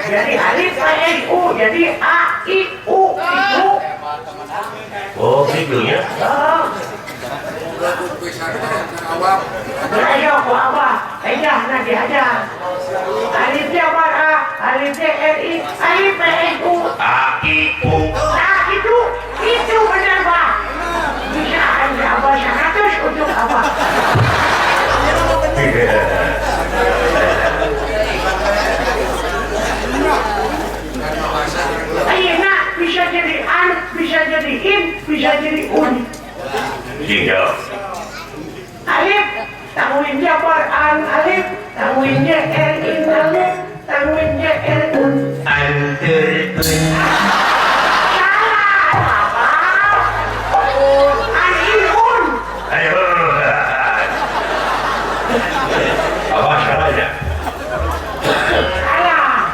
Jadi alif P S U jadi A I U itu. Oh, gitu ya. Oh. Ayo ku abah, ejah na diajar. Alif jabar A, alif J R I, alif P S U. A I U. Nah, itu benar, Pak. Bisa ada abah 100 untuk abah. Ayeuna bisa jadi an, bisa jadi in, bisa jadi un. Iya. Alif tanwin jabar an alif, tanwin J R in alif, tanwin J R un. Anterkeun. Salah, Bapak. An in un. Ayo. Apa salahnya? Salah.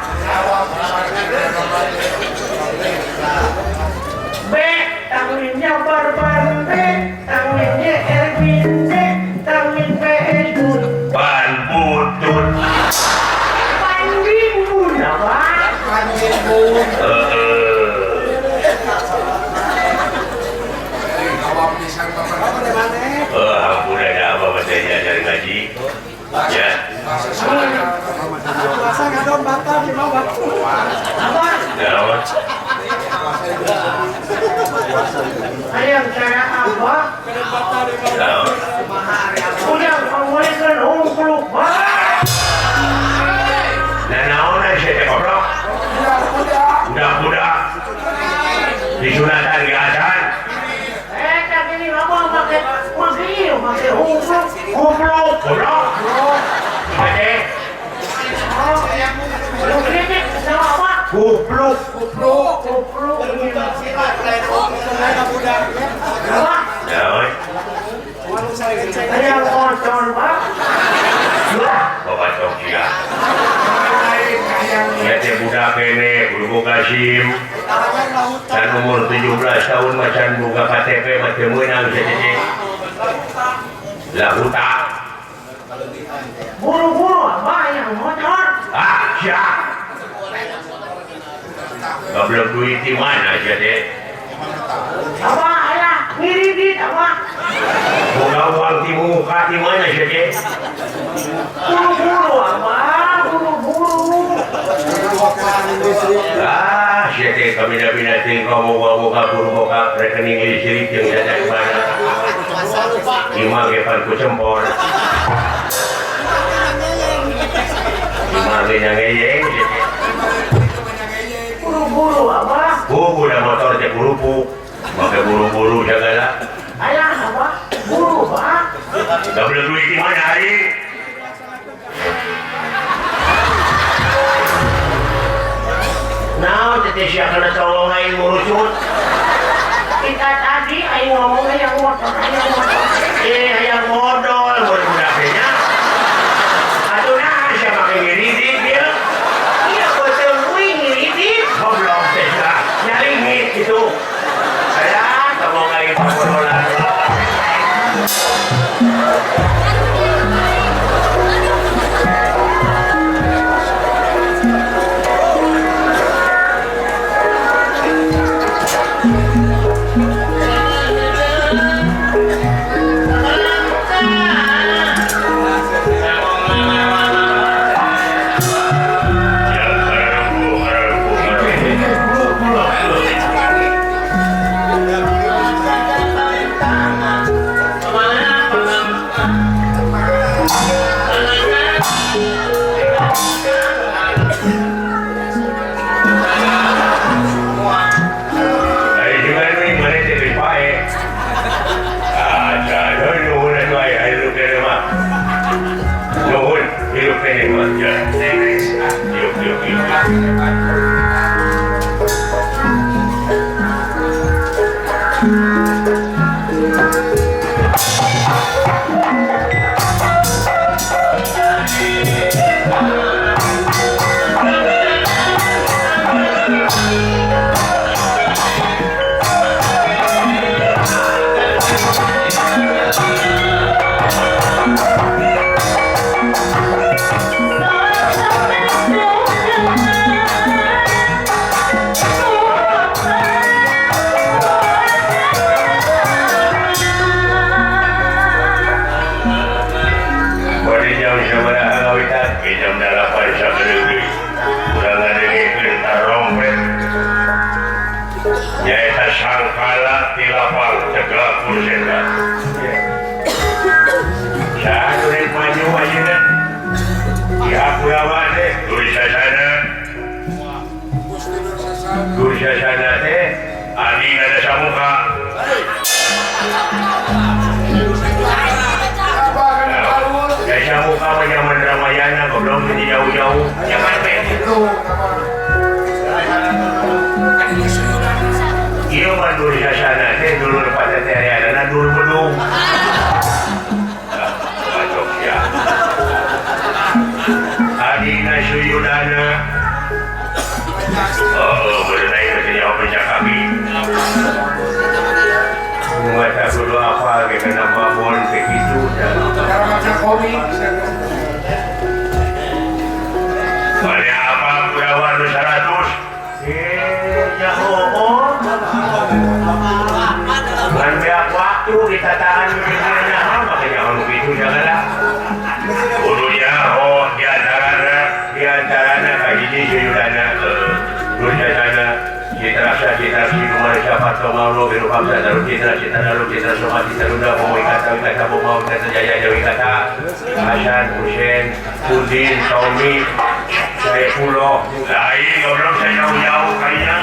B tanwin jabar bar B, tanwin J R bin B, tanwin P S bun. Ban butut. Ban bin bun, apa? Ban bin bun. Ampun ada apa matanya dari ngaji. Ya. Masa ngadon batal di mau batu. Apa? Naon? Ayam cara apa? Naon? Udah ngomongkeun hungkuluk bae. Nah, naon sia teh goblok? Budak-budak. Disunatan ge acan. Eta gini ngomong make make ieu make hungkuluk. Goblok, goblok. Ade, Lu kritik sama apa? goblok. Kupluk, kupluk. Apa? Naon? Ayam kotor, Pak. Lah, bapak sok sia. Ya teh budak kene kudu boga SIM. Dan umur 17 tahun macan boga KTP mah teu meunang sia teh. Lah hutang. Buru-buru apa yang motor? Ah, sia. Goblok duit di mana sia teh? Apa alah ngiridit apa? Boga uang di muka di mana sia teh? Buru-buru apa? Buru-buru. Ah, sia teh kami dah bina ting kamu boga buru boga rekening listrik jeung jajak mana? Ima ge pan ku cempor. Ima ge nyangeyeng sia teh. Buru-buru apa? Udah motor teh kurupuk. Make buru-buru segala. Alah apa? Buru, Pak. Goblok duit di mana hari? Naon teh sia kana tolong aing ngurucut. Kita tadi aing ngomong hayang motor, hayang motor. Hayang modal mun budak teh nya. Atuh naha sia make ngiridit ieu? Iya, beuteung kuing ngiridit. Goblok teh sia. Nyaringit kitu. Alah, tolong aing paborolan. Thank you. Kapur Sendra. Saha nu rek maju ayeuna? Pihak Kurawa teh Dursasana. Dursasana teh adina Dasamuka. Dasamuka mah zaman Ramayana goblok teu jauh-jauh. Zaman itu. Ieu mah Dursasana teh dulur patetereanana dulur bedung. Bacok sia. Adina Suyudana. Oh, berenang teh jauh pecah kami. Mata kudu apa ge kana babon teh kitu dah. Cara maca komik. Mana apa Kurawa nu 100? Nyaho. Ngan beak waktu ditataan mikirna nyaho make nyaho nu kitu janganlah. Kudu nyaho di antarana kahiji Suyudana Dursasana Citra Citra Kumara Syafa Tomaulo Biru Kamsa Daru Citra Citra Daru Citra Soma Citra Ruda Momo Ikata Wikata Bomau Wikata Jaya Jaya Wikata Hasan Husein Udin Tommy Saifullah lain goblok saya jauh-jauh kayaknya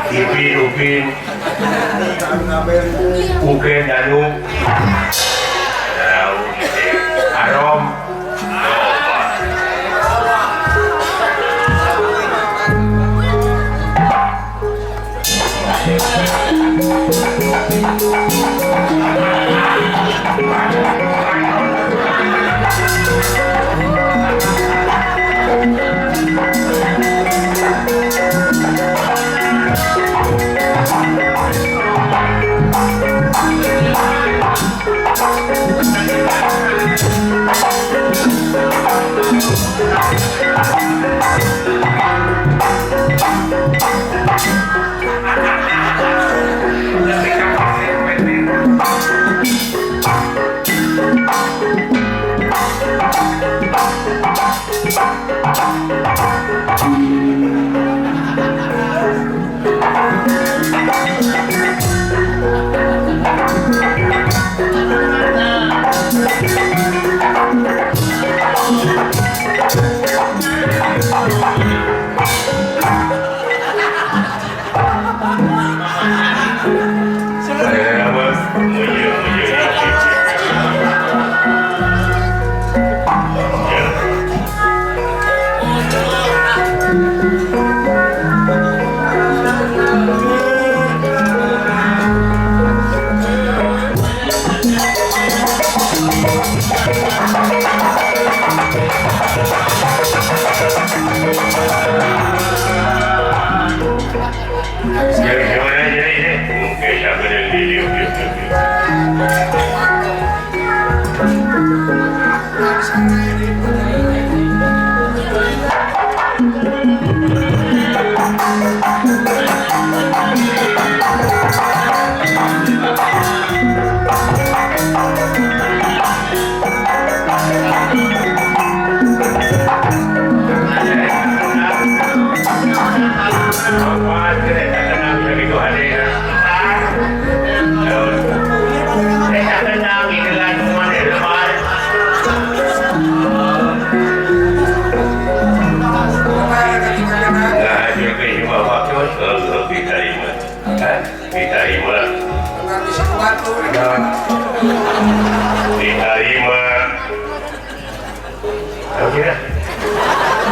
Ipin Upin Uken Danu Arom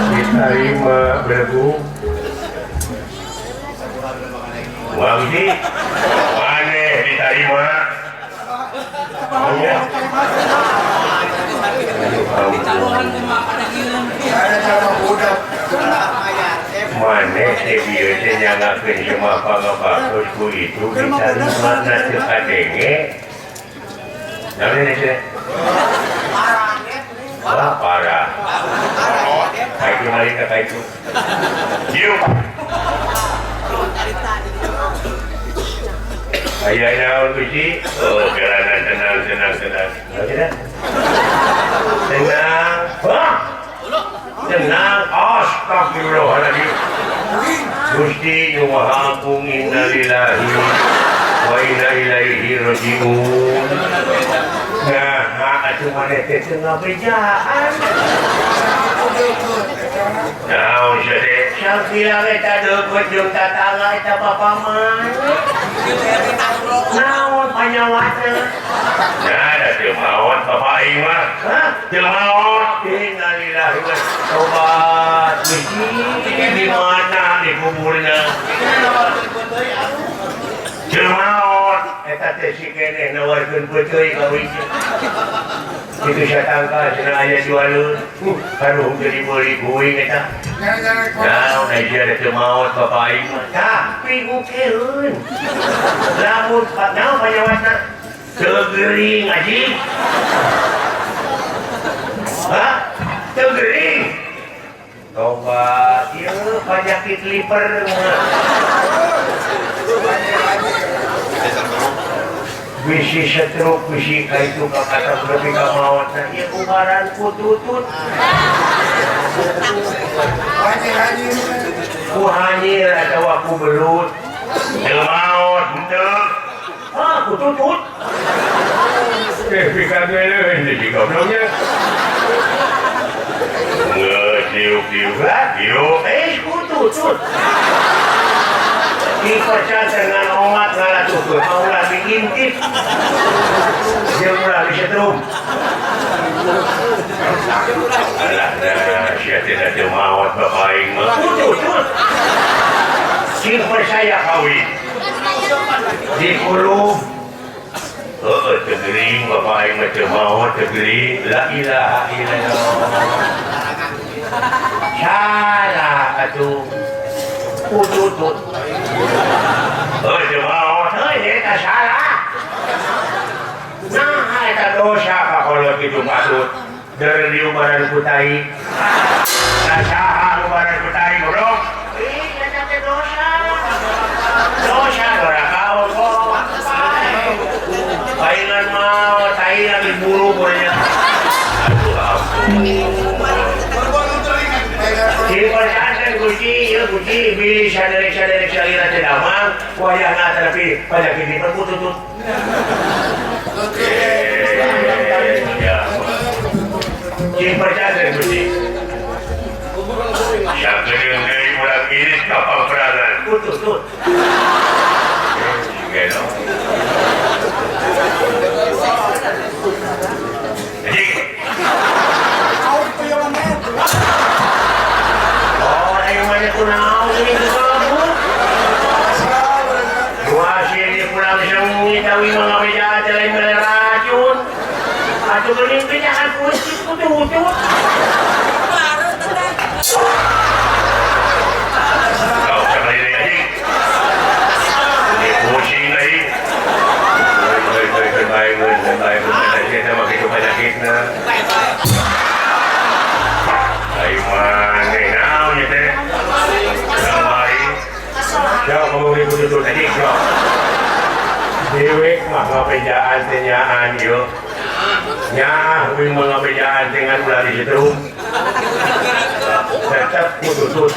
Diterima bergu wangsi maneh diterima maneh teh bieu teh nyangakeun semua pangabagus ku itu diterima na teu kadenge. Wah parah. Kayak kemarin kata itu. Yuk. Ayah naon Gusti? Oh, jalanan tenang, tenang, tenang. Tenang. Tenang. Wah. Tenang. Astagfirullahaladzim. Gusti nu Maha Agung innalillahi Wa inna ilaihi raji'un. Nah, atuh maneh teh teu ngabejaan. Naon sia teh? Sakila eta deukeut jeung tatangga eta bapa mah. Naon panyawatna? Nah, da teu maot bapa aing mah. Hah? Teu maot. Innalillahi wa tobat. Di mana dikuburna? Teu maot. Eta teh si keneh nawarkeun peuteui ka wiji. Itu satangka cenah aya jualeun. Karuhun jadi meuli kuing eta. Naon aya teu maot bapa aing mah. Tah, pigukeun. Lamun naon panyawatna? Teu gering anjing. Hah? Teu gering. Tobat, ieu penyakit liver. Bisi stroke, bisi ka itu ka kata lebih ka maot. Ieu ubaran ku tutut. Ku hanyir atawa ku belut. Teu maot henteu. Ah, ku tutut. Pikageuleuh deui gobloknya. Geus diuk-diuk lah, diuk. Ku tutut. Dipercaya dengan omat ngalah tutut, maulah diintip. Dia ulah disetrum. Alah, nah, sia teh teu maot bapa aing mah. Tutut. Sing percaya kawin. Dikulub. Heeh, teu gering bapa aing mah teu maot teu gering. La ilaha illallah. Salah atuh. Tutut. Heuh teu maot, heuh eta salah. Nah, eta dosa ka kolot kitu patut. Dari diubaran ku tai. Saha ubaran ku tai goblok. Ih, eta teh dosa. Dosa doraka ongkoh. Paingan maot, tai lagi buru bolehnya. Aduh ampun. Dipercayakan Gusti, ya Gusti, bilih saderek-saderek salira teu damang, wayahna tapi panyakit liver ku tutut. Ya. Dipercayakan Gusti. Sakedeung deui urang irit ka paperangan, ku tutut. Gelo. Kunaon ini kamu? Dua sini pulang sengi tawi mga bejaan lain racun. Atuh geuning pinyakan kucing kutu-kutut. Kau sekali lagi anjing. Ini kucing lagi. Baik, baik, baik, baik, sama kitu penyakitna. Ayo maneh naon ieu teh? Jauh ngomong ribu tutut tadi, bro. Dewek mah ngabejaan teh nyaan ieu. Nyaah uing mah ngabejaan teh ngan ulah disetrum. Tetep ku tutut.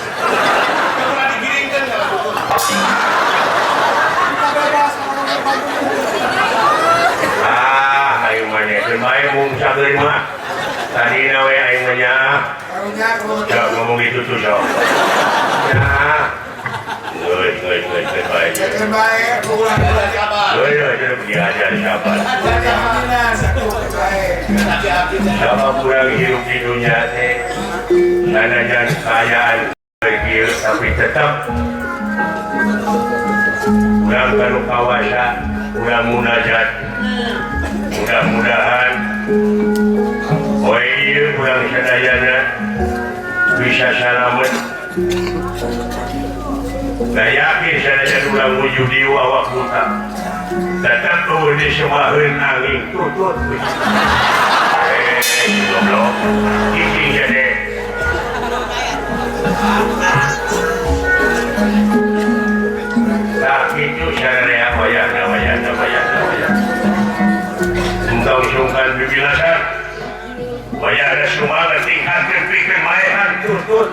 Ah, aing mah nya teu bae mung sageun mah. Tadina we aing mah nyaah. Jauh ngomong gitu tuh, jauh. Nyaah. Siapa kurang hidup di dunia teh sanajan kayaan kieu tapi tetap urang kanu kawasa urang munajat mudah-mudahan poe ieu urang sadayana bisa salamet. Nah yakin sanajan urang wujud di awak buta tetap eueuh disemaheun angin tutut. Goblok. Cicing jadi. Nah itu syariah wayahna wayahna wayahna wayahna. Entau sungkan bibilasan. Wayahna sumangat tingkatkeun pikeun maehan tutut.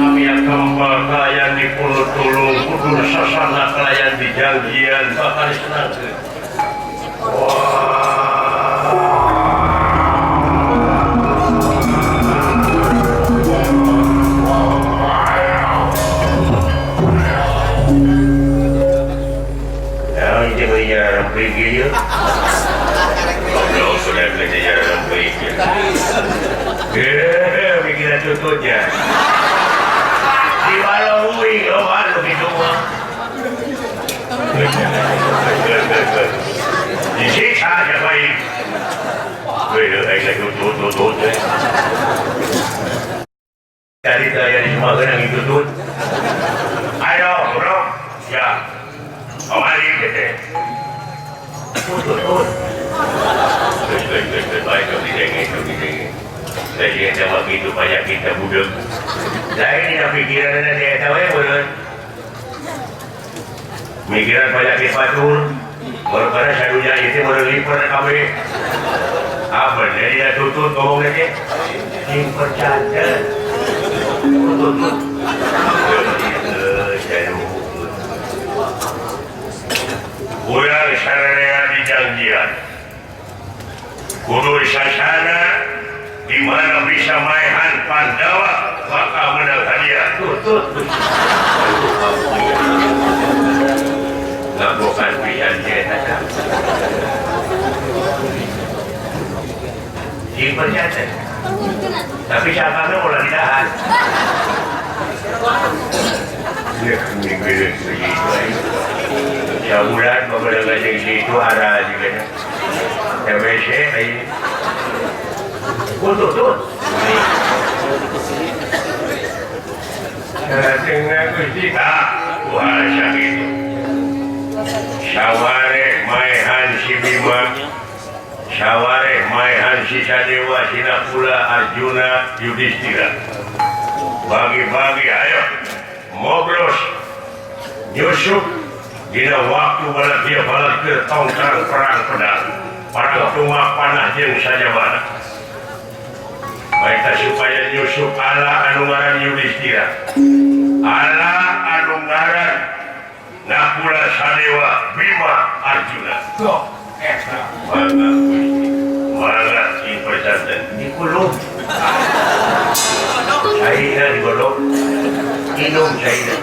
Samya kempal kalayan dipun tulung kudu sasana kalayan dijanjian bakal disenangkeun. Wah. Pikiran tututnya. Di baloi, oh malu gitu mah. Disiksa siapa ini? Tutut. Tadi saya di semua yang tutut. Ayo, bro. Ya. Kembali gitu. Tutut. Baik, saya sama gitu banyak kita budek. Lain tidak pikiran dia tahu ya boleh. Mikiran banyak kita baru karena sadunya itu baru lipat kami. Apa dia tutut ngomong aja? Dipercaya. Tutut. Urang sararea dijanjian. Kudu sasana di mana bisa maehan Pandawa maka menang hadiah. Tutut. Ngabokan pisan dia. Dipercaya. Tapi siapanya mulai ditahan. Ya, sebulan pemerintah itu ada juga. TBC ini. Tutut. Tengah Gusti tak kuasa itu. Saware maehan si Bima, saware maehan si Sadewa, Sinapula, Arjuna, Yudhistira. Bagi-bagi ayo moblos nyusup dina waktu bala dia bala ke tongkang perang pedang, perang tungak panah jeung sajabana. Baiklah supaya nyusup ala anu ngaran Yudhistira, ala anu ngaran Nakula Sadewa Bima Arjuna. Mangga Gusti, mangga sing perjanten dikulung. Saina digolok, inum saina.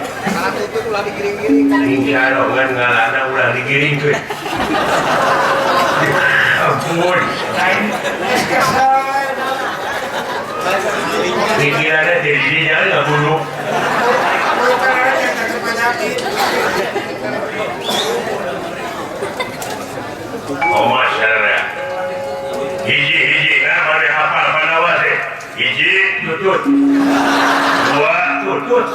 Insya Allah ngan ngalana ulah digiringkeun. Ampun. Pikirannya jadi dinya nggak bunuh. Oh masyarakat, hiji-hiji nah mana hafal Pandawa sih. Hiji tutut, dua tutut,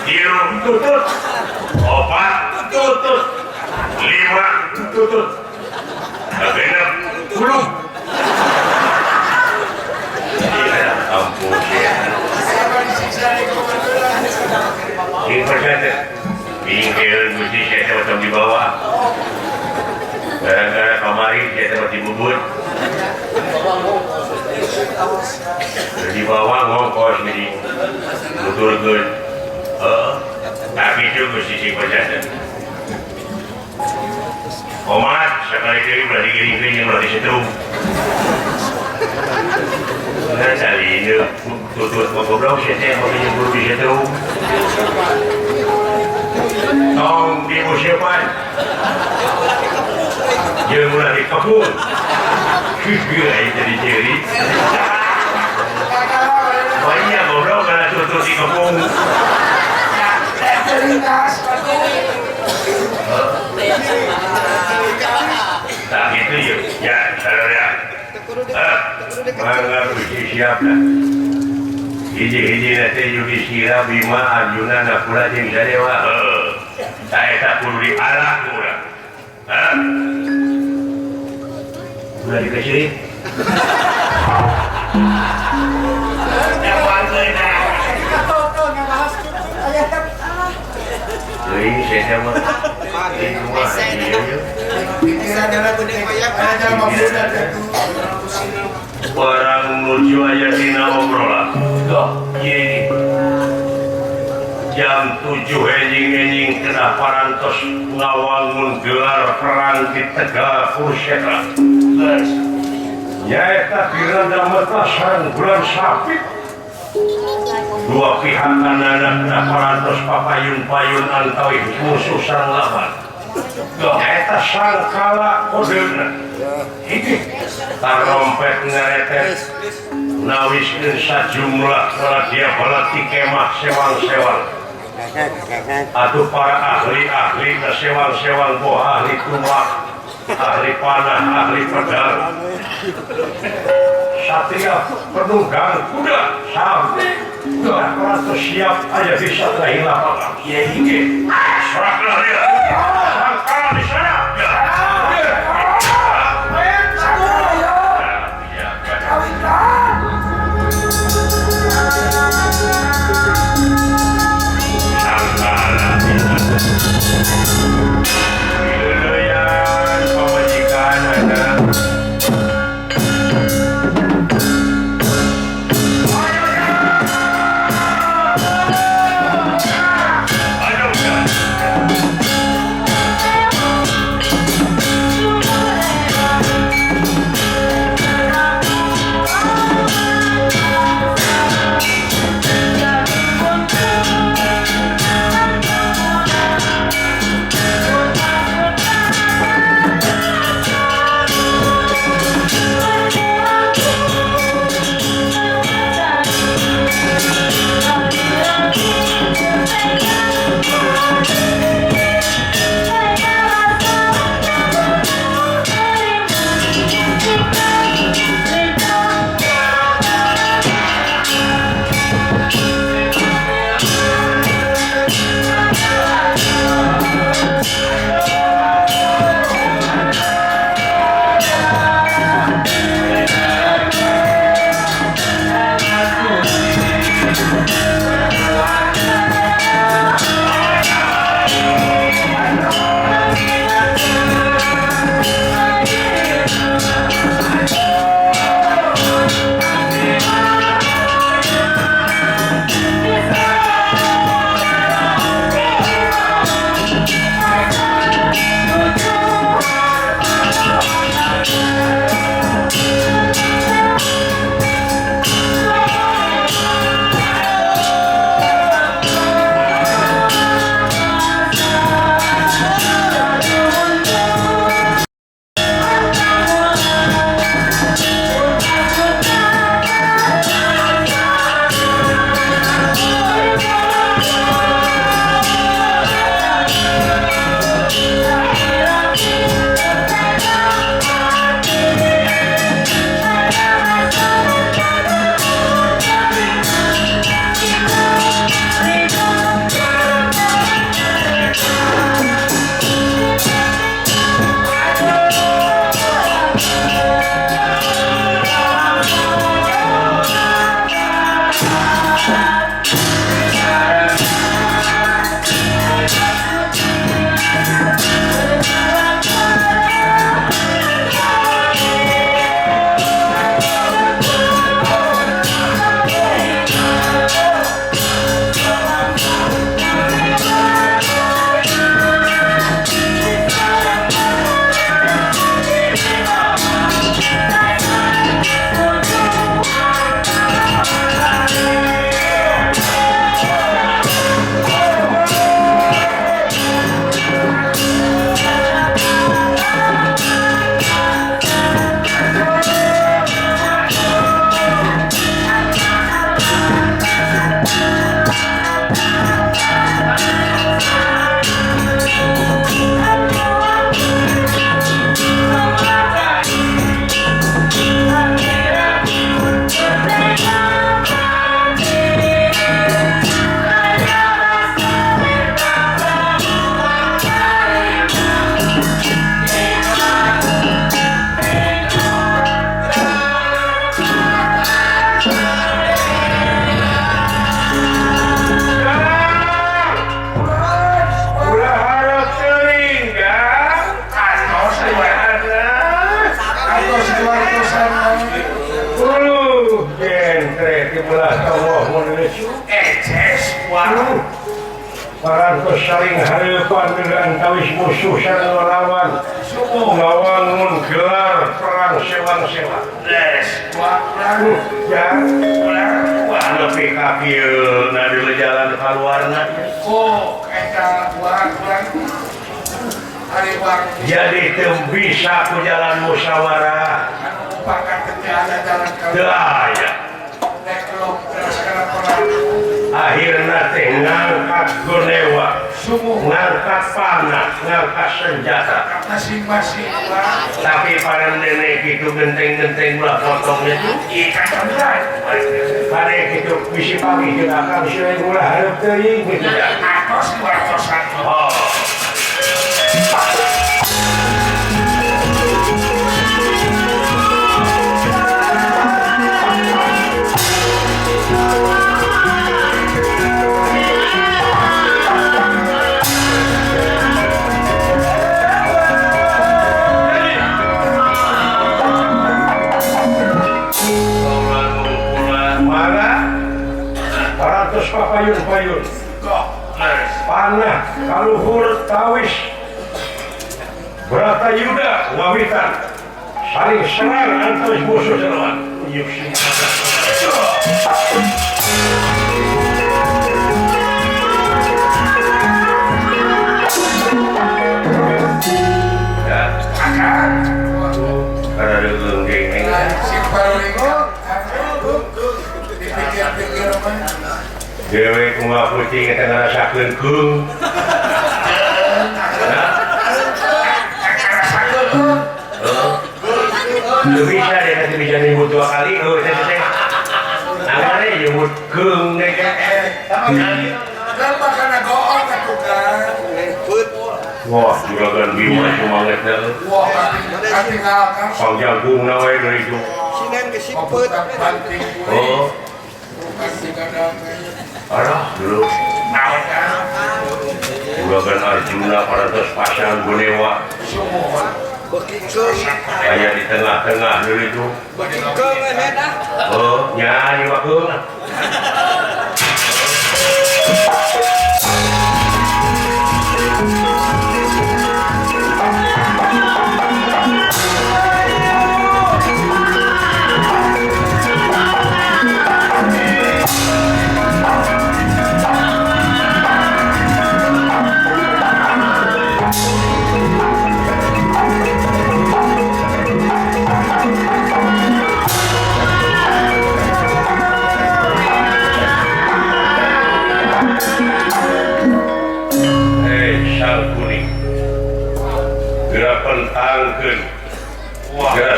tilu tutut, opat tutut, lima tutut, genep puluh. Ampun ya. Dipercaya. Bingkil Gusti saya macam di bawah. Gara-gara kemarin saya seperti bubur. Di bawah ngongkos jadi betul-betul. Tapi itu Gusti sing percaya. Omat sekali kali udah digiring-giring yang udah disetrum. Nah, kali ini tutut goblok saya mau nyebur di setrum. Tong di musyepan. Dia mulai dikepung. Jadi ciri. Banyak goblok karena tutut dikepung. Tak gitu ya, ya, saudara. Mangga Gusti siap dah. Hiji-hiji nanti Yudhistira, Bima, Arjuna, Nakula, jeung Sadewa. Saya tak perlu dialah urang. Hah? Udah dikasih? Ini saya mah. Barang menuju aya dina obrolan. Tuh, ieu ini. Jam 7 enjing-enjing kena parantos ngawangun gelar perang di Tegal Kurusetra. Nyaeta direndam metasan bulan sabit. Dua pihak anak kena parantos papayun-payun antawih musuh sareng lawan. Nyaeta sangkala kodeuna. Tarompet ngaretet nawiskeun sajumlah radia balati kemah sewang-sewang. Atuh para ahli-ahli sewang-sewang boh ahli tumbak, ahli panah, ahli pedang. Satria penunggang kuda sampai ratus siap aja bisa lapangan. Iya iya. Serahlah dia. Sangkala di sana. Parantos saling hareupan dengan tawis musuh sareng lawan ngawangun gelar perang sewang-sewang. Ya, nepi ka kieu na di jalan kaluarna. Oh, eta urang ari urang. Jadi teu bisa ku jalan musyawarah. Teu aya. Akhirna teh ngangkat gonewa, ngangkat panah, ngangkat senjata masing-masing. Tapi para nenek itu genteng-genteng ulah potongnya itu. Pare gitu bisi pagi jeung akang si ulah hareup teuing gitu ya. Atos wartosan. Oh. Payun-payun panah kaluhur tawis Bratayuda ngawitan saling serang antar musuh lawan. Ya, dewe kumaha kucing eta ngarasakeun keung. Teu bisa deh teh bisa nyebut dua kali heuh teh teh. Nangane nyebut keung teh. Kan makana goong atuh kan. Wah, juragan Bima sumanget teh. Wah, katinggal kan. Pangjagungna we deui itu. Sinen gesipet. Oh. Alah dulu. Juragan Arjuna parantos pasang gonewa. Kayak di tengah-tengah dulu itu. Oh, nyanyi waktu.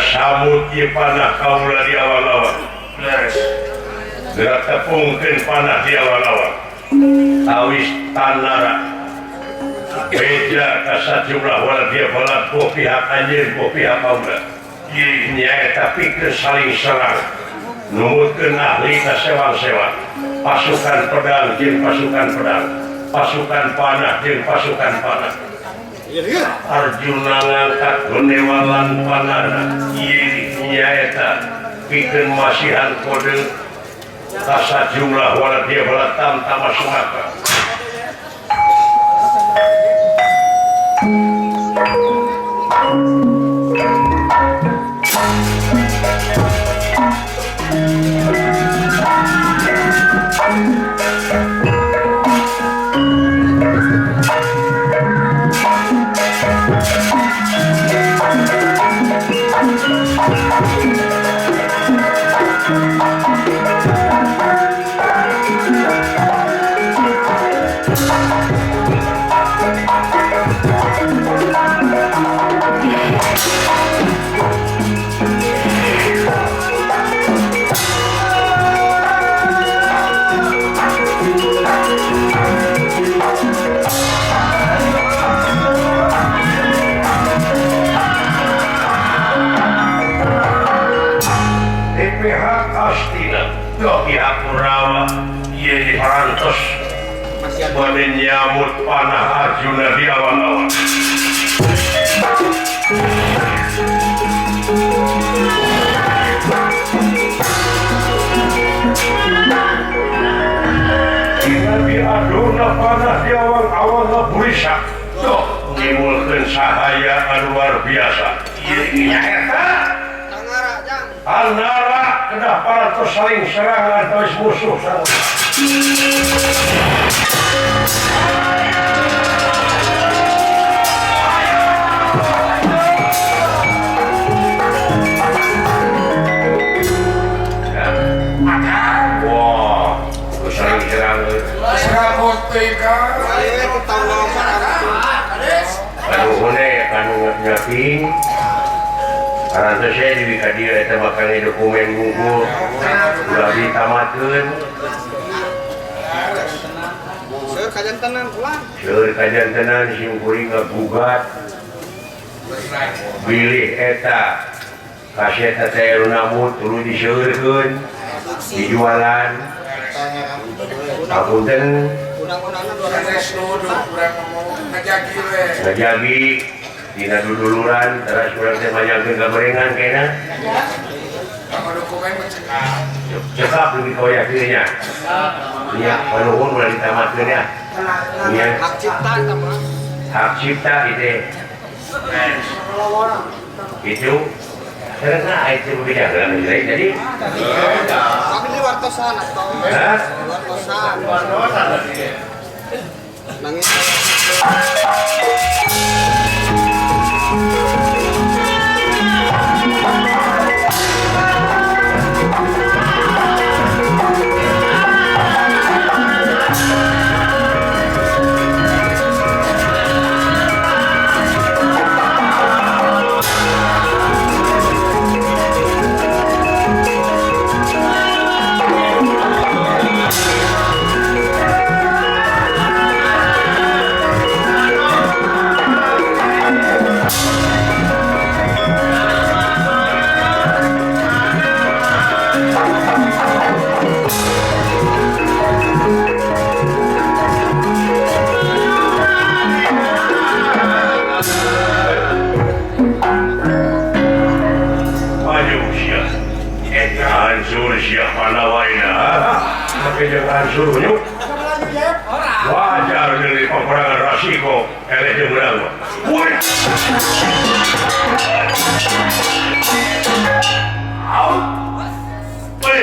Samut ieu panah kaula di awal-awal. Geura tepungkeun panah di awal-awal. Tawis tanara. Beja ka sajumlah wala dia balat po pihak anjeun po pihak kaula. Ieu nyaeta pikeun saling serang. Numutkeun ahli ka sewang-sewang. Pasukan pedang jeung pasukan pedang. Pasukan panah jeung pasukan panah. Arjuna ngangkat gonewa lan panahna ieu nyaeta pikeun masihan kode ka sajumlah wala dia bala tamtama sumaka. Pihak Kurawa parantos bade nyamut panah Arjuna di awal-awal. Dina pihak Duna panah di awang-awang ngaburisak. Tuh, nimbulkeun sahaya anu luar biasa. Ieu eta. Anara kedah parantos saling serang antawis musuh sareng. Wah, saling serang. Serabot teh ka. Anu hone anu nyaping. Parantos saya di ka dieu eta bakal dokumen ngumpul ulah ditamatkeun. Seueur kajantenan ulah. Seueur kajantenan sim kuring ngagugat. Bilih eta kaset teh namun tuluy diseueurkeun dijualan. Apunten Undang-undangna urang ngomong ngajagi we. Ngajagi dina duduluran teras urang teh manyangkeun kagorengan kena. Kalau dokumen mah cekap. Cekap lebih koyak ieu nya. Nya panuhun ulah ditamatkeun ya. Nya hak cipta eta mah. Hak cipta itu. Itu karena itu beda kan jadi. Tapi wartosan atau hah? Wartosan. Nangis. Wajar dari peperangan rasiko eleh jeung urang mah. Woi. Au. Woi.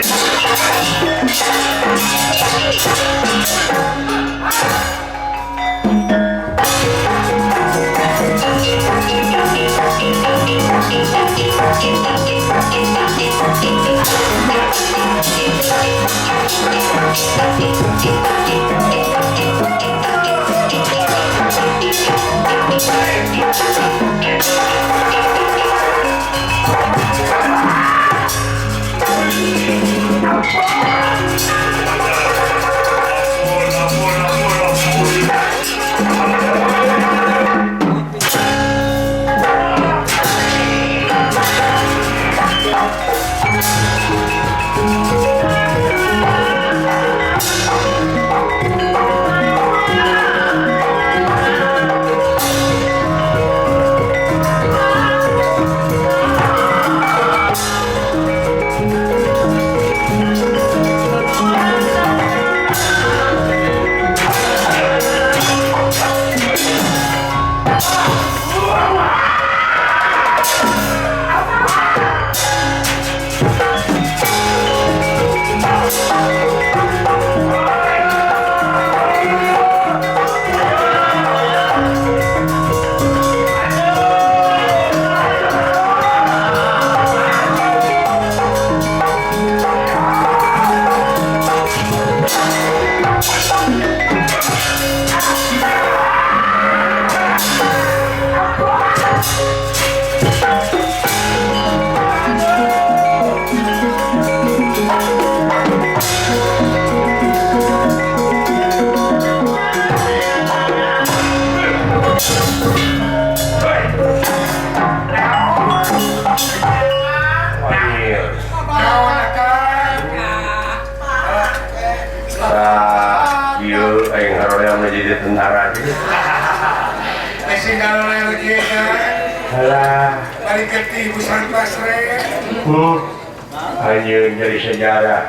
Anjeun jadi sejarah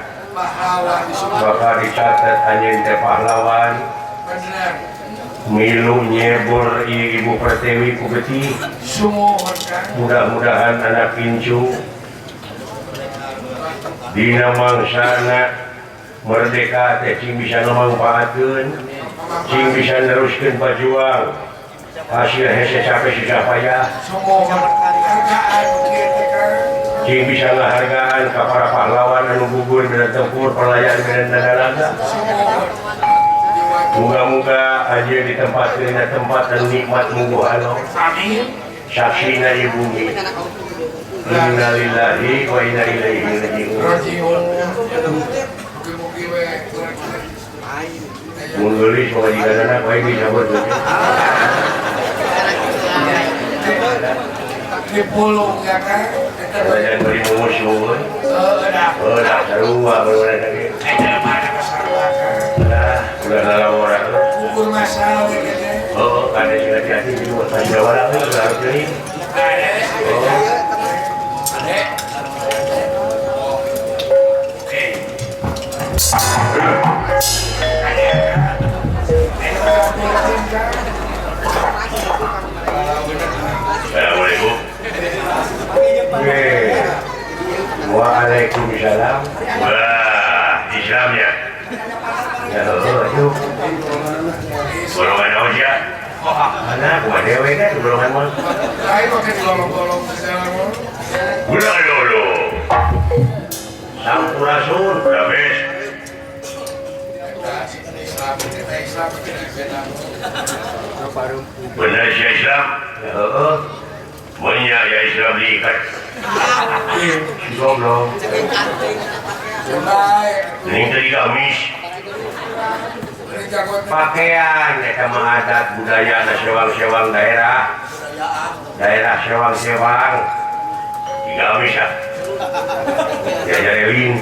bakal dicatat anjeun teh pahlawan. Milu nyebor Ibu Pertiwi ku getih. Mudah-mudahan anak incu dina mangsana merdeka teh cing bisa ngamangpaatkeun, cing bisa neruskeun pajuang. Hasil hese capek susah payah. Cing bisa ngahargaan ka para pahlawan anu gugur dina tempur perlayaan medan dalaga. Moga-moga aja di tempat dina tempat anu nikmat mungguh anu. Saksina di bumi. Innalillahi wa inna ilaihi raji'un. Mun geulis pamajikanana ku aing disabot. Dipulung ya kan? Jangan beri mumus euy. Heuh dah sarua baru lagi. Lah, udah lalawara. Ukur masal gitu. Oh, ada sing hati-hati di luar Jawa lah harus deui. Oh. Assalamualaikum. Waalaikumsalam. Wah, Islamnya. Ya, aduh. Golongan naon sia? Mana kumaha dewe kan golongan mah. Lain oke golong-golong segala. Ulah lolo. Sampurasun, habis. Benar sia Islam? Heeh. Banyak ya Islam diikat. Goblok. Ini tadi gamis. Pakaian eta mah adat budaya na sewang-sewang daerah. Daerah sewang-sewang. Gamis ah. Diajar eling.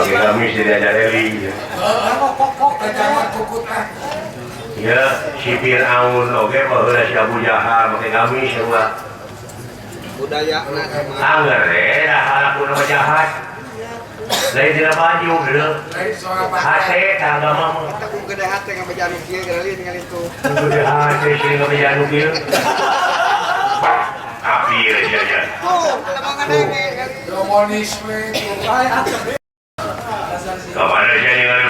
Oke gamis diajar eling. Ya, si Fir'aun oge baheula si Abu Jahal make gamis sarua. Budayana sama. Angger we dah halakuna mah jahat. Lain dina baju geuleuh. Hate ka agama mah. Eta ku gede hate ngabeja anu kieu geuleuh ningali tuh. Gede hate sih ngabeja anu kieu. Kafir sia. Tuh, lamongan deui. Komunisme. Kamana sia ningali